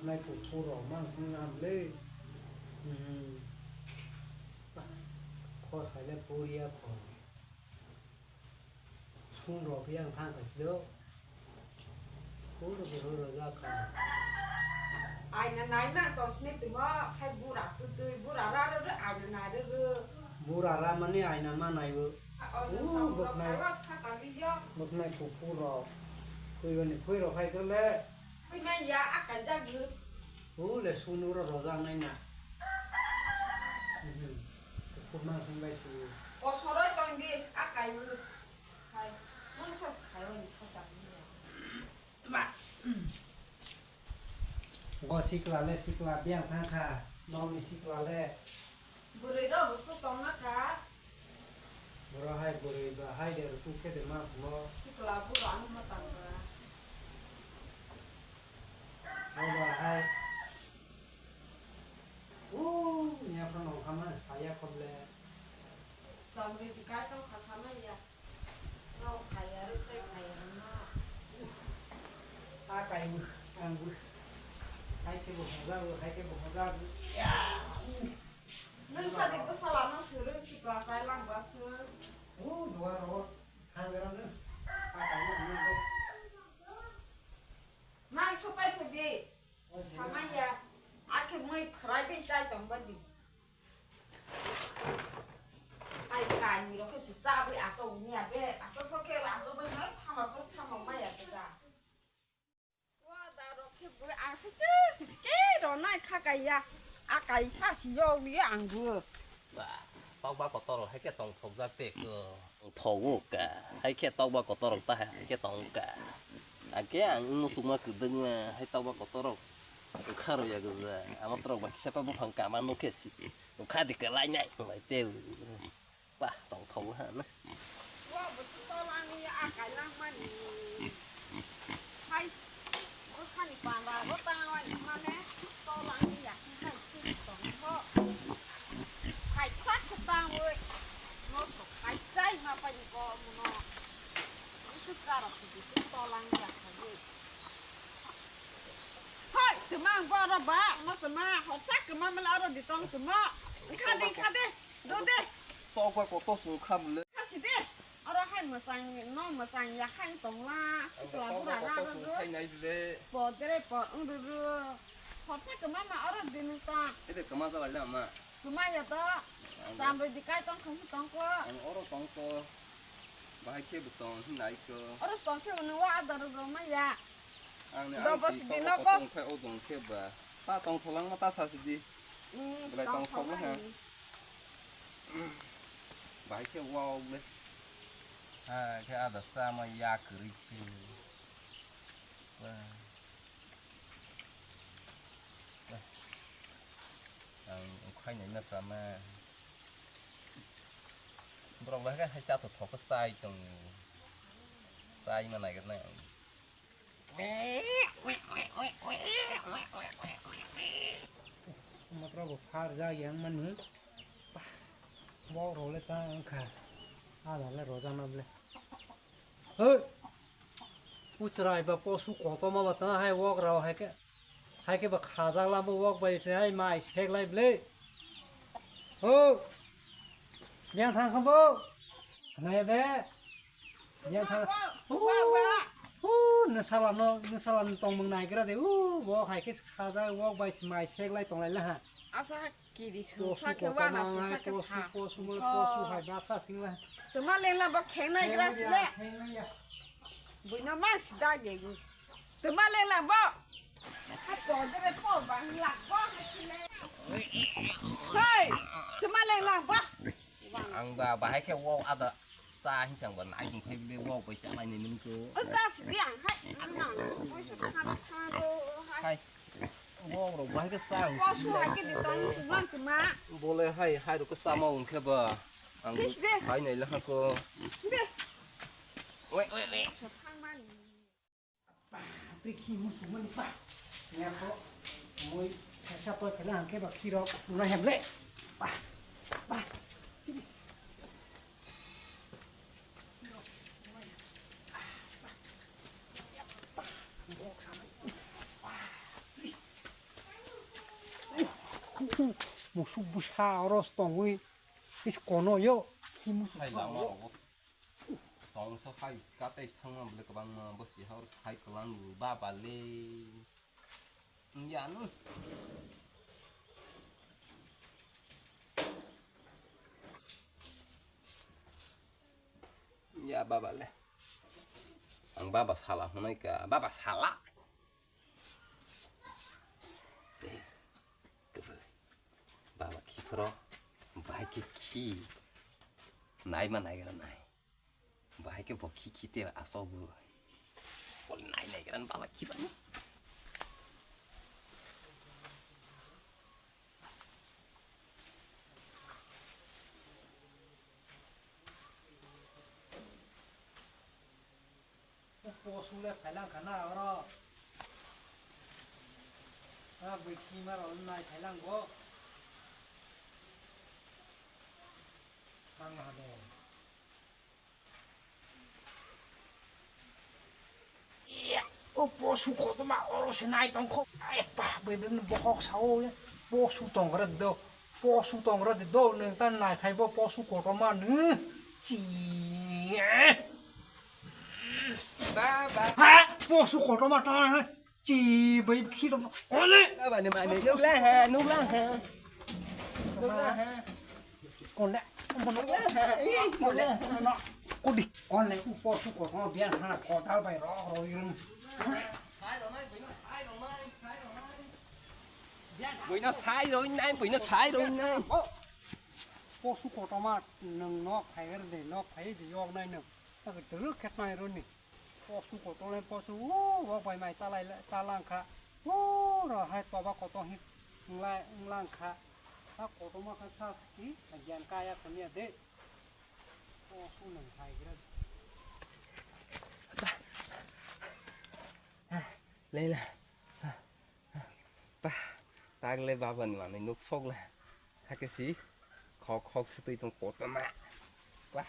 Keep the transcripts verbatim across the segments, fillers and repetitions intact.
Nai kuphur rok mang sung nam le. Hmm. Kho sai le poriya kho. Sung rok yang thang kasi do. Puro puro rojak kha. Aina nai ma tong sini timo, hai bura tu tui, bura ra ro ro, aina nai ro ro. Bura ra mani aina ma nai bo. Ah, oh, oh, so boknai. Boknai kuphur rok. Kui bani kui rok hai to le. Kui ma ya, akan jak ro. U le sunu ro rojak nai na. Mhm. Kuphur ma sung bai si. O soroi tong di, akai ro. Hai, mungsa khai ro ni kho tak ni ya. Ba. Go sikla le sikla biang thang kha, nokni sikla le. Bwrwi rok rwchuk tongna kha. Boro hai bwrwi ba hai de rwchuk khe de ma phuno. Sikla bwrwi ang ma tang kha. Hai ba hai. Uuu, nya phano nong kha ma saya kho ble. Chamri di kai tong kha sana ya. Rok kaya rwkhe kaya hwnma. A kaiwi, angwi. Hai khe bo hwnjago, hai khe bo hwnjago. Ya! Nwng sadi bwsala no swrwng sikla chai lang ba swng. O duar ro hangra no. A kaima hwnma khe. Nang sopai phai di. O jila. Samaya. A khe mui phrai bai chai tong ba di. Ai, kainwi rok khe se chabwi achuk wngya be, achuk rok khe achuk bai no thama chuk thama maya khe da. Wa da rok khe bui ang se che se ke ro nai kha kai ya. A kai pha si yo wi ang bu. Ba, tokba kotor rok hai khe tong thok jak te ko. Tong thok o ka, hai khe tokba kotor rok ta hai khe tong ka. A khe ang musuk ma kwdwng ma hai tokba kotor rok. Wngkha rw ya gwja. Amo trok ba kisa pa buphang kama nuk khe si. Wngkha di kwlai nai. Wngbai te. Ba tong thong ha na. Wa bo to tolangni a kailang mani. Hai. Bo sani panda bo tangwai mane tolangni ya hai si tong tho. Hai sak tangwai. No so hai sai ma pa ni ko muno. Ni su karo ki si tolangni ya hai. Hai, tuma ang bo aro ba, mo tuma, horsa kwma mala aro di tong tuma. Kha de, kha de, do de. Tok ba koto sung kha mle. Kha si de. Aro hai mwchang, no mwchang ya khai tong la. Sikla bura na ro ro. Khai nai bile. Po dere po, ung ro ro. Horsa kwma ma aro di nung ta. Ede kwma ta lai la ma. Kwma ya to. Ang bo. Chamroi di kai tong kha si tong ko. Ang oro tong ko. Bahai khe bo tong hinai ko. Oro tong khe bo nung wa adar ro ma ya. Ang ni ang si tong ko tong khai o dong khe ba. Ta tong tholang ma ta sa si di. Hmm, belai tong thok ha. Bahai khe wa o le. Ha khe ada sa ma ya kwrwi khe. Ba. Ba. Ang khai nai na sa ma. Borok bai khe hai cha tho thok khe chai tong. Chai ma nai gr nai. Matra bo phar ja yang mani. Bo role ta ang kha. Ala le roja na ble. Hei! Uchrai ba posu kotorma ba tang hai wok rao hai khe, hai khe ba khajak lama wok bai se hai mai sek lai ble. Ho! Yang thang kha bo? Nai de. Yang thang. Wa, wa. Hu, nw sala no, nw sala no tongmung nai gra de. Hu, wok hai khe khajak wok bai se mai sek lai tong lai la ha. Asa ha. Kiri sung sa khe wa na sung sa khe sa. Posu, posu, posu hai baksa sing la. Tuma lengla bo kheng nai gra sile. Kheng nai ya. Buino ma si da ge gu. Tuma lengla bo. Ha po de re po bang la bo ha sile. Hei, tuma lengla bo. Ang ba bahai khe wo ada. Sa hinsang ba nai tong khai bile wok bai cha lai ni mini ko. O sa si di ang hai. Ang nang. Oi so tha tha do hai. Hai. Wok rok bai khe sa ang. Ko su hai khe di tong su bang khe ma. Bole hai hai rok khe sa ma ung khe ba. Ang. Kis de. Hai nai la ha ko. De. Wei wei wei. So thang mani. Ba, bikhi musuk mani ba. Nya ko, mui sasa poi phela hangke ba khiro, nuna hem le. Ba, ba. Bok sama. Ba, bikhi. Musuk bwsa oro tongwi is kono yo. Khi musuk hai lama rogo. Tongsa hai katai thangma bole kwbangma bo si hor hai kwlang baba le. Yanu. Ya baba le. Ang baba sala hunai ka. Baba sala. Eh, tubu. Baba khi phoro. Bai ke khi. Nai ma nai gara nai. Bahai ke bo khi khi te asok bo. Bo nai nai gran baba khi bani. Posu le phailang khana oro. A bui khi ma ro nai phailang go. Ang ha do. Iya, o posu kotorma oro se nai tongkho. Ai pa, bebem bokhok sao ya. Posu tongra do. Posu tongra de do, neng ta nai phai bo posu kotorma nw. Chi. Ba, ba. Ha, posu kotorma ta. Chi bai khi dong. Ole. Aba ni mane nukla ha, nukla ha. Nukla ha. Ole. Nukla ha. Ih, nukla ha. Kodi. Ole upo su ko bian ha ko dal bai ro ro yun. Buino sai roi nai, buino sai roi nai. Posu kotorma nung nok phai de nok phai de yok nai nung. Tak dulu ket nai roni. Posu kotor le posu, o, o bai mai chalai, chalang kha. O, ro hai toba kotor hi nglai, nglang kha. Ha kotorma kha sa saki, gian kaya khania de. Posu nang hai gra. Leila. Pa, tak le baba ni manwi nuk sok le. Hakhe si khok khok swtwi tong kotorma. Pa,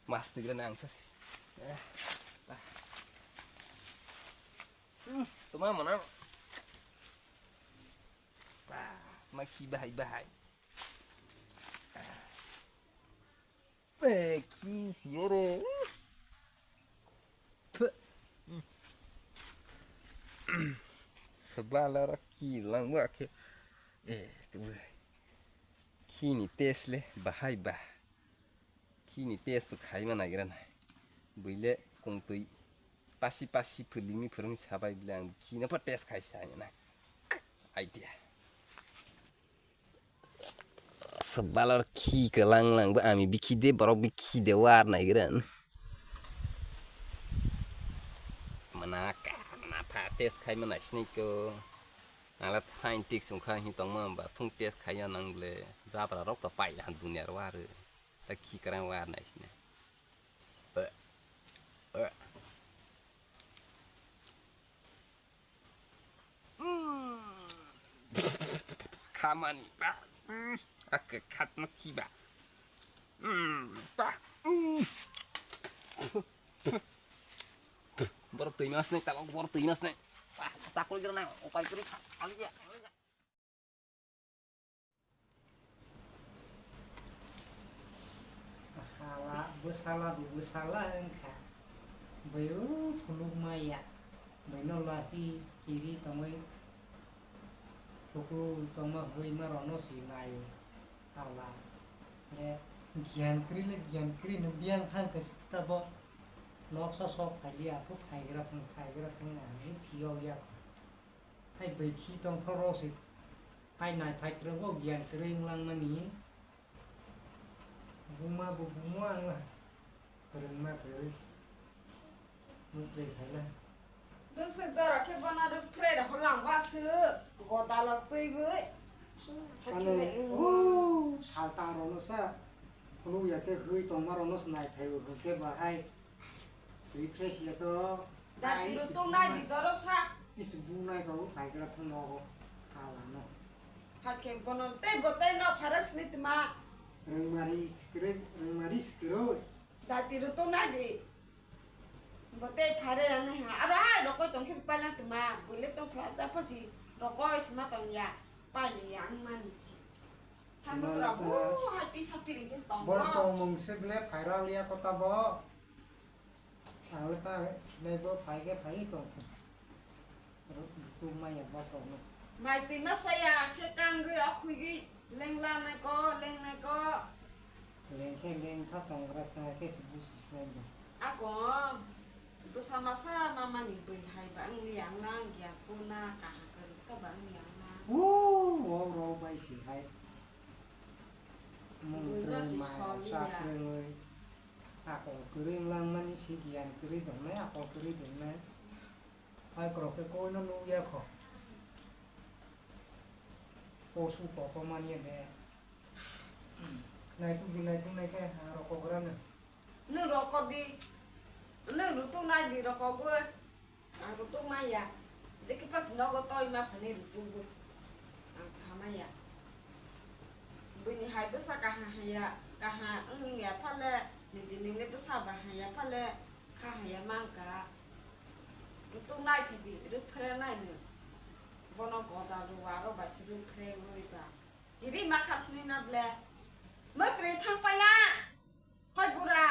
mas tigra nang sa si. Eh, pa. Hmm, tuma mana? Pa, ma khi bahai bahai. Eh, khi siere. Phe. Sebala rak khi lang wa khe. Eh, tu. Khi ni test le bahai ba. Khi ni test to khai ma nai gra nai. Buile kung tui pasi pasi phulimi phurung sabai bile ang khi na pa test khai sa na. Idea. Sebalar khi kelang lang bo ami bikhi de borok bikhi de war nai gran. Mana ka mana pha test khai mana sinai ko. Ala scientist sung kha hi tong ma ba thung test khai ya nang le jabra rok to pai han dunia ro war. Ta khi kerang war nai sinai. Khamani ba. Ake khatma khiba. Ba. Bor twi mas ne, tabok bor twi mas ne. Ba, sakol gira na, okai kri. Aliya. Hala, bwsala bo bwsala wngkha. Bwyo phunuk maya. Bwino lasi kiri tongwi thuklu tongma hwima rono si naio. Hala. Re, giyan kwrwi le giyan kwrwi no biyang thang khe tabok. Noksa sok phailiya, aphuru phaigra thang, phaigra thang ani phiyok ya. Hai bwkhi tongphoro se. Hai nai phai twrwngbo giyan kwrwi wng langmani. Buma bo bumo ang rwngma kwrwi. Mutrwi khaina. Dose doro khe bono rwk phre rw langba se. Godalo twi bwi. Ani, o, salta rono sa. Khuluk ya khe hwi tongma rono se nai phai bo khe bahai. Refresh ya to. Dati ro tong nai di doro sa. Is bu nai ko pai kala phung no ko. Hala no. Hakhe bono tei bo tei no pharas ni tma. Rengmari sikre, rengmari sikro. Dati ro tong nai di. Bo tei phare ya nai ha. Aro hai rokoi tong khe paila tma. Bole tong pha cha pha si. Rokoi sima tong ya. Paili ya ang man si. Hamutra bo hai pisa piring khe tong. Bo tongmung se ble phairal ya kota bo. Ang le ta sinai bo phai khe phai tong. Tumaya bo tong. Mai twi ma saya khe kangwi akhugwi lengla nai ko, leng nai ko. Leng khe leng kha tong gra sa khe se busi sinai bo. Ako. Bwsa masa mamani bwihai ba wngwi ang na, giya kuna kaham kwrwngsa ba wngwi ang na. Woo, wow, rw bai si hai. Mung Bwino kwrwng si mai soli rok sa ya. Kwrwngwi. Akol kwrwng langmani si giyan kwrwi dongnai, akol kwrwi dongnai. Hai kwrwng khe koino nukya kho. Posu koto manya de. Naituk di naituk nai khe ha rokograno. Nwng rokodi. Nwng rutuk nai di rokogwi. Ang rutuk maya. Jekhe pas nogo toi ma phani rutukgwi. Ang samaya. Bini hai bwsa kaham haya, kaham wngya phale, niji nini bwsa ba haya phale, kha haya mangka. Rutuk nai phidi, ruk phre nai nwng. Bono goda ruwa ro bai se ruk phre wi ba. Iri ma khasni na ble. Mwtri thang paila. Hoi bura.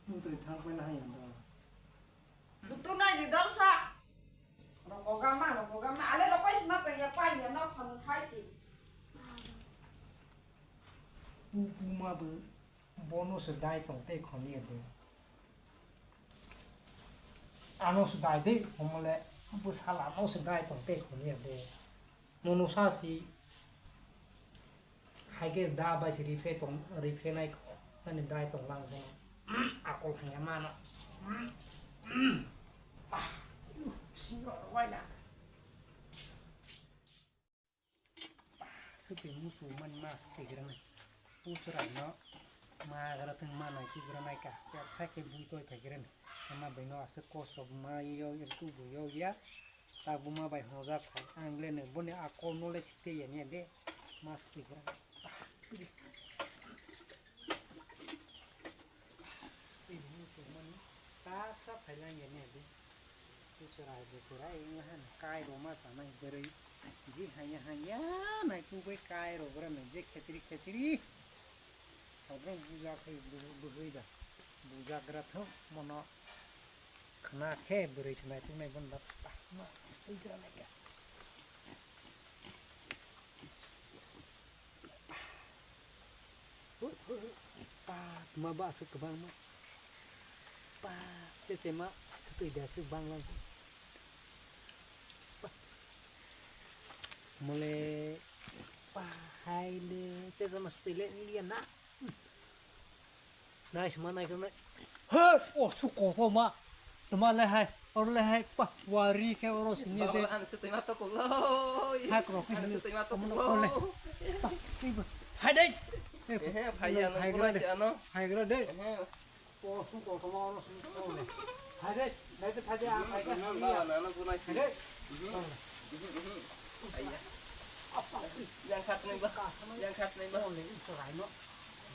Mutri thang pai na yang dong. Butu nai di dorsa. Rokogama, rokogama. Ale ropai sima tong ya pai ya nok samung khai si. Pu pu ma bu bono se dai tong te khoni ya de. Ano se dai de homole bu sala no se dai tong te khoni ya de. Mono sa si. Hai khe da bai se ripre tong, ripre nai kho. Ani dai tong lang bono. Akol hanya mano. Ah, singo rwai na. Sutwi musu mani ma sutwi gra nai. Puchrai no ma gra thung ma nai ki gra nai ka. Persa khe bui toi phai gra nai. Ama bai no aswk kosok ma yo, tu bo yo ya. Tabuma bai hwnjak khai, ang le nw boni a kol no le site ya ni de, ma site gra. Ini tu mani, sak sak khai lang ya ni de. Tu serai de serai, ini han kai roma sana beri, ji hanya hanya nai tu bai kai ro gra nai je khetri khetri. Sobrang buja khai bwhwi da. Bujagra thung mono khna khe bwrwi se naituk nai bono da. Tama twigra nai kha. Pa, tama ba aswk kwbangma. Pa, chechema swtwi da aswk banglang. Pa. Mole pa hai le chechema swtwi le liya na. Nai sima nai khe nai. He, o su koto ma. Tama le hai, or le hai, pa, wari khe oro sini de. Baba, ano se twi ma to kulo. Hai kro kis ni. Ano se twi ma to kulo. Pa, twi ba. Hai dai. He, he, phai ya no, hai kro de. Hai kro de. He. O su koto ma oro sini. Hai dai. Nai te thade a, nai te thade a. Baba, nano kunai si. Dai. Mhm. Mhm, mhm. Aiya. Apa? Yang khas nai ba. Yang khas nai ba.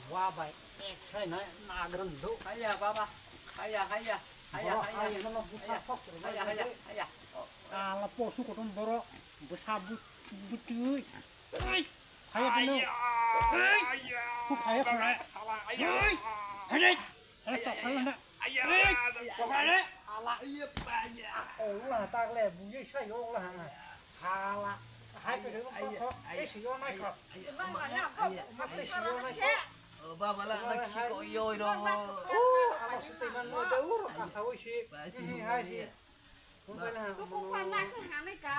Wa bai. Ek sai na, na gran do. Aiya, baba. Aiya, aiya. Aiya, aiya. Aiya, no, no, buta sok. Aiya, aiya, aiya. Ala posu kotom boro. Bwsa bu-, butui. Oi. Phaya kene. Aiya, aiya. Ku phaya kene. Sala, aiya. Oi. Hei. Hei, stop, hei, hei. Aiya. Hei. Stop, hei. Ala, iya, pa, iya. Oh, la, tak le, bu ye sai yo la. Hala. Hai ke ko ko. Ke si yo nai ko. Ma ke si yo nai ko. Oh, baba la, na ki ko yo ro. Oh, alo si te man no de ur, ka sa wi si. Ba si. Hai si. Tuku panna khe hanai ka.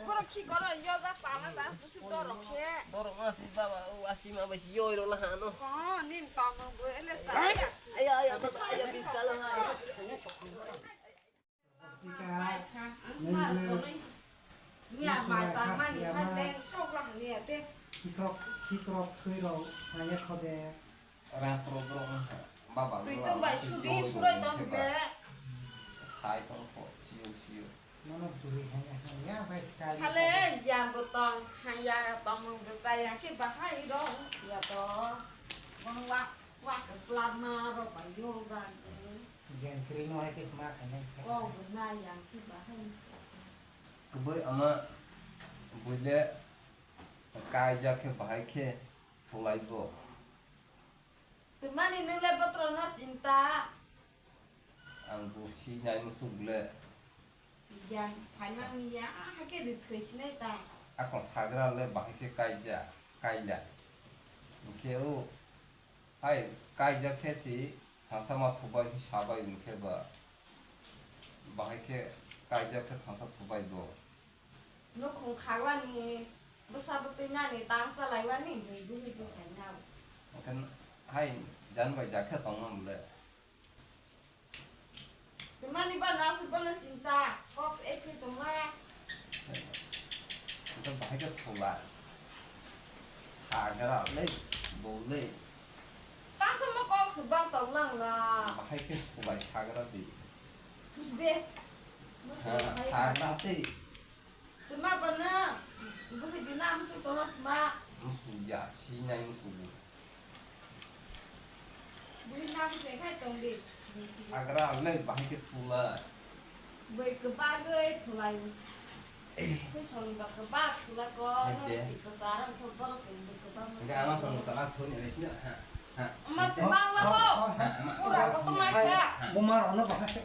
Borok khi goro yo ja pala ja busi dorok khe. Dorok ma si baba, o asi ma bai si yoi ro la hano. Ko nin tong bo ele sa. Aya, aya, baba, aya, bis kala ha. Nia mai ta mani hai leng sok la hania te. Khikrok, khikrok thwi rok hanya khode. Rang pro bro baba. Twi tong bai sudi surai tong be. Sai tong ko siyo siyo. Nono bwrwi hanya hanya bai kali. Hale yan bo tong hanya tong mung bo sai ya ki bahai ro ya to. Bono wa wa ke plat ma ro bai yo ja. Yan kri no hai kis ma khanai. Ko bo na yan ki bahai. Kubui ama buile. Kaijak khe bahai khe thulai bo. Twmani nwng le bothrono chinta. Ang bo si nai musuk le. Yang phainang ya, ah, hake ri thoi sinai ta. Akon sagra le bahai khe kaija, kaila. Hwnkhe o, hai kaijak khe si thangsa ma thubai sabai hwnkhe ba. Bahai khe kaijak khe thangsa thubai bo. Nukhung khaglani bwsa bwtwi nani tang chalaiwani bui bumi bwsai nao. Hwnkhe hai jan bai jakhe tongma bwle. Twmani ba nasuk bono chinta, kok se ephi tongma. Hwnkhe bahai khe thula. Sagra le, bo le. Tang sama kok se bang tong lang la. Bahai khe thulai sagra di. Thus de. Ha, sagra tei. Tuma bana, buhi dina musu tona tuma. Musu ya, si nai musu. Buhi na musu kai tong di. Agra le bahai ke thula. Bui ke bagai thulai. Kui chong ba ke bag thula ko, no si ke sarang ko boro tong bui ke bag. Enggak, ama sama tak aku ni, sini, ha. Mas bang la ho. Pura ko ma kha. Buma rano bahasa.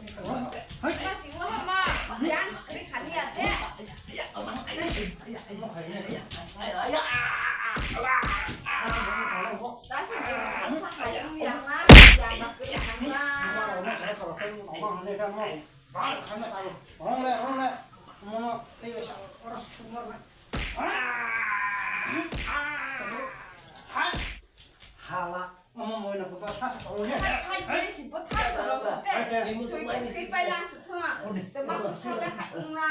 Mas imo ma. Yang sekali kali ya de. Tasi buma sa yang na yang ba kali yang na. Hala. Omo moino kwbang thasa tongo. Hai, hai, hai, si bo thasa rok su te. Hai, hai. Twi, twi pai lang su thung. Ode. Te ma su thung le ha, ung na.